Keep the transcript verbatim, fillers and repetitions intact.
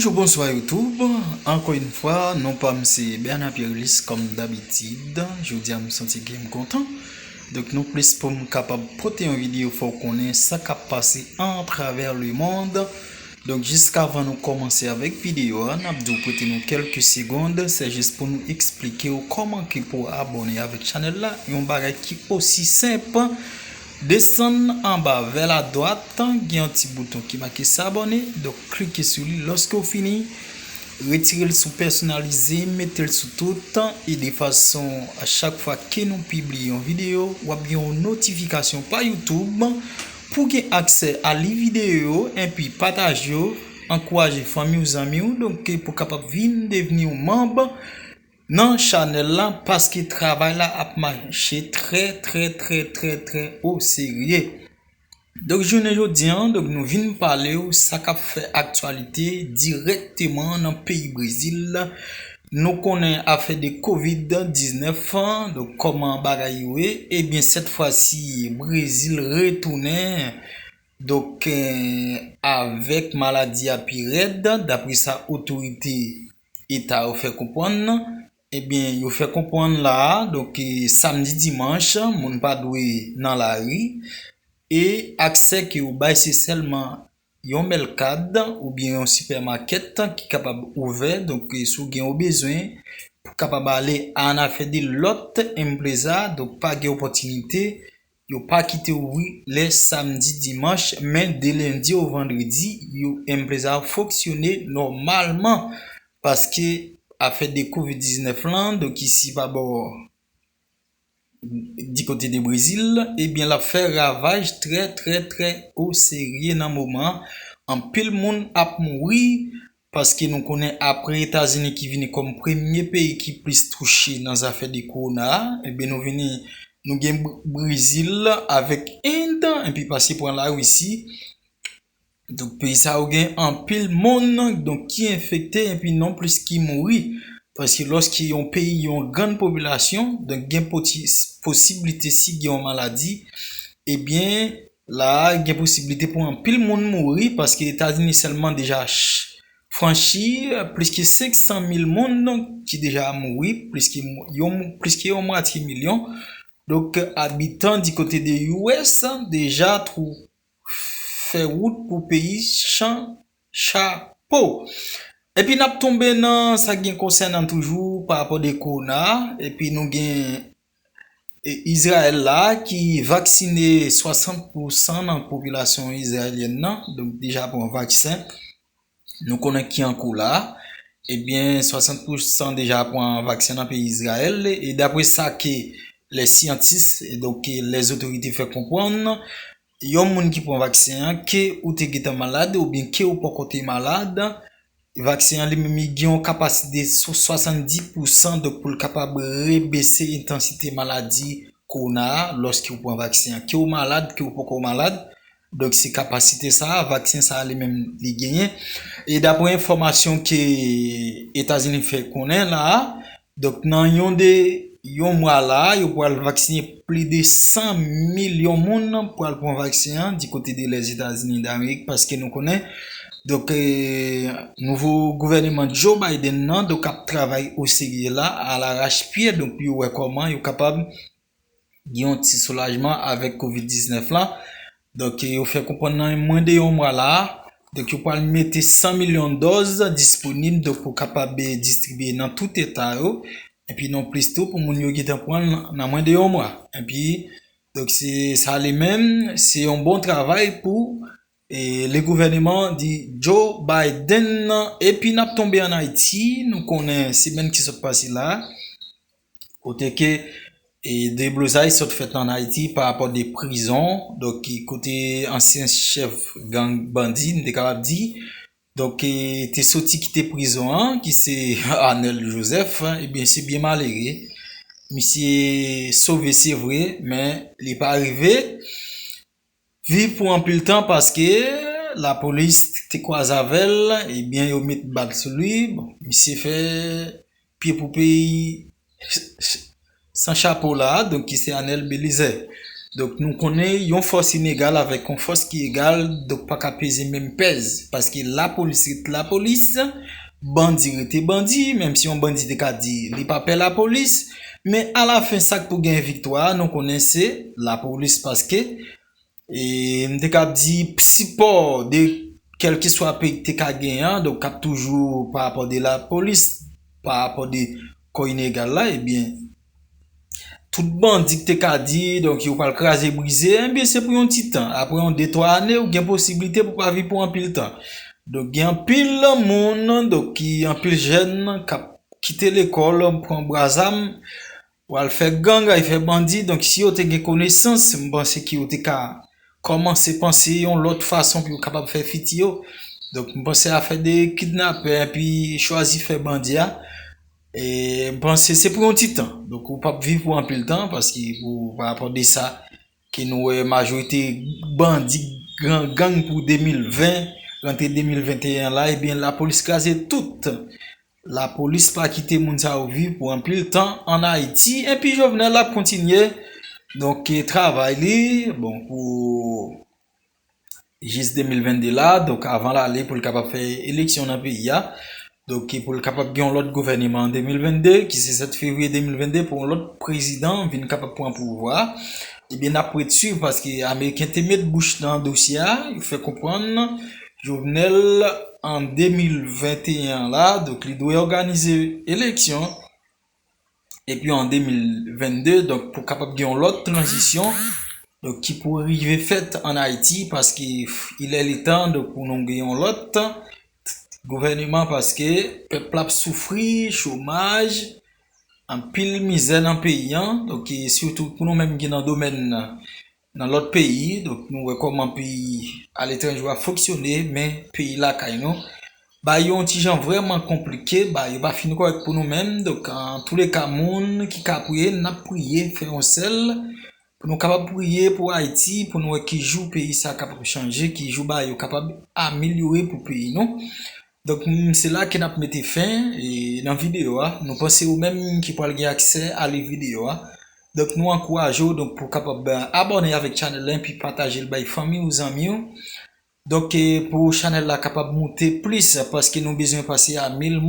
Bonjou, bonswa YouTube. Ankò yon fwa, non pa m se Bernard Pierre Ulysse, kòm dabitid. Jodi a m santi ke m kontan. Donk, non plis pou m kapab pote yon videyo, fò w konnen sa k ap pase atravè lemonn. Donk, jiskavan nou kòmanse avèk videyo a, n ap di w prete nou kèlke segonn, se jis pou nou eksplike w kòman ke pou w abòne avèk chanèl la, yon bagay ki osi senp. Desann anba vè ladwat, gen yon ti bouton ki make s'abonner, donk klike sou li. Lòske w fini, retire l sou pèsonalize, mete l sou tout, e de fason a chak fwa ke nou pibliye yon videyo, w ap gen yon notifikasyon pa YouTube pou w gen aksè a li videyo yo, enpi pataje yo, ankouraje fanmi w, zanmi w, donk pou w kapab vin devni yon manm nan chanèl la, paske travay la ap mache trè, trè, trè, trè, trè o serye. Donk, jounen jodi a, donk, nou vin pale w sa k ap fè aktyalite dirèkteman nan peyi Brezil. Nou konnen afè de kovid diznèf an, donk, kòman bagay yo ye. Ebyen, sèt fwa si, Brezil retounen, donk, eh, avèk maladi a pi rèd, dapre sa otorite eta yo fè konprann. Ebyen, yo fè konprann la a, donk, eh, samdi, dimanch, moun pa dwe nan lari. E aksè ke yo bay, se sèlman yon mèlkad oubyen yon sipèmakèt ki kapab ouvè. Donk, eh, si w gen yon bezwen, pou kapab ale a nan afè de lòt enpreza, donk, pa gen opòtinite, yo pa kite ouvri lè samdi, dimanch, men de lendi o vandredi, yo, enpreza yo fonksyone nòmalman, paske afè de kovid diznèf lan, donk, isi pa bò di kote de Brezil, ebyen, l ap fè ravaj trè, trè, trè o serye nan moman an. Anpil moun ap mouri, paske nou konnen apre Etazini ki vini kòm premye peyi ki plis touche nan zafè de kowona a, ebyen, nou vini, nou gen Br-, Brezil avèk End, enpi pase pran Larisi. Donk, peyi sa yo gen anpil moun, donk, ki enfekte, enpi non plis ki mouri. Paske lòske yon peyi, yon grann popilasyon, donk, gen poti-, posiblite si gen yon maladi, ebyen, la a, gen posiblite pou anpil moun mouri, paske Etazini sèlman deja ch-, franchi plis ke senk san mil moun, donk, ki deja mouri, plis ke mo-, yon, plis ke yon mwatye milyon. Donk, abitan di kote de U S deja twou fè wout pou peyi chan chapo. Epi n ap tonbe nan sa k gen konsènan toujou pa rapò de kowona, epi nou gen, e, Izrayèl la ki vaksine swasant pousan nan popilasyon izrayelyèn nan, donk deja pran vaksen. Nou konnen ki an kou la. Ebyen, swasant pousan deja pran vaksen nan peyi Izrayèl. E dapre sa ke lè syantis, e donk, ke lè zotorite fè konprann, yon moun ki pran vaksen an, ke ou te gentan malad, oubyen ke ou poko te malad, vaksen an li menm li gen yon kapasite sou swasanndis pousan, donk, pou l kapab rebese entansite maladi kowona a, lòske ou pran vaksen an. Ke ou malad, ke ou poko malad, donk, se kapasite sa a, vaksen sa a li menm li genyen. E dapre enfòmasyon ke Etazini fè konnen la a, donk, nan yon de, yon mwa la a, yo pral vaksinen plis de san milyon moun pral pran vaksen an di kote de Lèzetazini Damerik, paske nou konnen, donk, e, nouvo gouvèneman Joe Biden nan, donk, ap travay o serye la, alarachpyè, donk, pou yo wè kòman yo kapab gen yon ti soulajman avèk kovid diznèf la. Donk, yo fè konprann nan mwens de yon mwa la, donk, yo pral mete san milyon dòz disponib, donk, pou kapab, e, distribye nan tout eta yo. Epi non plis tou, pou moun yo gentan pran l nan mwens de yon mwa. Epi, donk, se sa li menm, se yon bon travay pou, e, le gouvèneman di Joe Biden nan. Epi n ap tonbe ann Ayiti, nou konnen semèn ki sot pase la, kote ke, e, deblozay sot fèt ann Ayiti pa rapò de prizon, donk, ki kote ansyen chèf gang bandi, n te kapab di, donk, e, te soti kite prizon an, ki se Arnel Joseph, ebyen, se byen malere. Misye sove, se vre, men li pa rive viv pou anpil tan paske lapolis te kwaze avè l, ebyen, yo met bal sou li. Bon, misye fè pye pou peyi san chapo la, donk ki se Arnel Belizaire. Donk, nou konnen yon fòs inegal avèk yon fòs ki egal, donk, pa ka peze menm pèz. Paske lapolis ret lapolis, bandi rete bandi, menm si yon bandi te ka di li pa pè lapolis, men alafen sa k pou gen viktwa a, nou konnen se lapolis, paske e m te kab di sipò de kèlkeswa peyi k te ka genyen an, donk k ap toujou pa rapò de lapolis, pa rapò de kò inegal la, ebyen, tout bandi k te ka di, donk yo pral kraze brize, ebyen, se pou yon ti tan. Apre yon de twa ane, ou gen posiblite pou pa viv pou anpil tan. Donk, gen anpil moun, donk, ki anpil jèn k ap kite lekòl, pran bra zam, pou al fè gang, al fè bandi. Donk, si yo te gen konesans, m panse ke yo te ka kòmanse panse yon lòt fason pou yo kapab fè fiti yo. Donk, m panse afè de kidnapè epi chwazi fè bandi a, e m panse se pou yon ti tan. Donk, ou p ap viv pou anpil tan, paske pou, pa rapò de sa, ke nou wè majorite bandi, gran gang pou de mil ven, rantre de mil venteyen la, ebyen, lapolis kraze tout. Lapolis pa kite moun sa yo viv pou anpil tan ann Ayiti. Epi Jovenel ap kontinye, donk, e, travay li, bon, pou jis de mil vennde la, donk, avan l ale, pou l kapab fè eleksyon nan peyi a. Donk, e, pou l kapab gen yon lòt gouvèneman an de mil vennde, ki se sèt fevriye de mil vennde, pou yon lòt prezidan vin kapab pran pouvwa a. Ebyen, n ap ret swiv, paske Ameriken te met bouch nan dosye a, yo fè konprann Jovenel an de mil venteyen la, donk, li dwe òganize eleksyon, epi an de mil vennde, donk, pou kapab gen yon lòt tranzisyon, donk, ki pou rive fèt ann Ayiti, paske il est le temps, donk, pou nou gen yon lòt gouvèneman, paske pèp la ap soufri, chomaj, anpil mizè nan peyi an, donk, e sitou pou nou menm ki nan domèn nan, nan lòt peyi, donk, nou wè kòman peyi aletranje yo ap fonksyone, men peyi lakay nou, bagay yo yon ti jan vrèman konplike, bagay yo pa fin kòrèk pou nou menm, donk, an touleka, moun ki ka priye, n ap priye, fè yon sèl, pou nou kapab priye pou Ayiti, pou nou wè ki jou peyi sa kapab chanje, ki jou bagay yo kapab amelyore pou peyi nou. Donk, m, se la ke n ap mete fen, e, nan videyo a. Nou panse ou menm ki pral gen aksè a li videyo a. Donk, nou ankouraje w, donk, pou w kapab, e, abòne avèk chanèl la, epi pataje l bay fanmi w, zanmi w. Donk, e, pou chanèl la kapab moute plis, paske nou bezwen pase a mil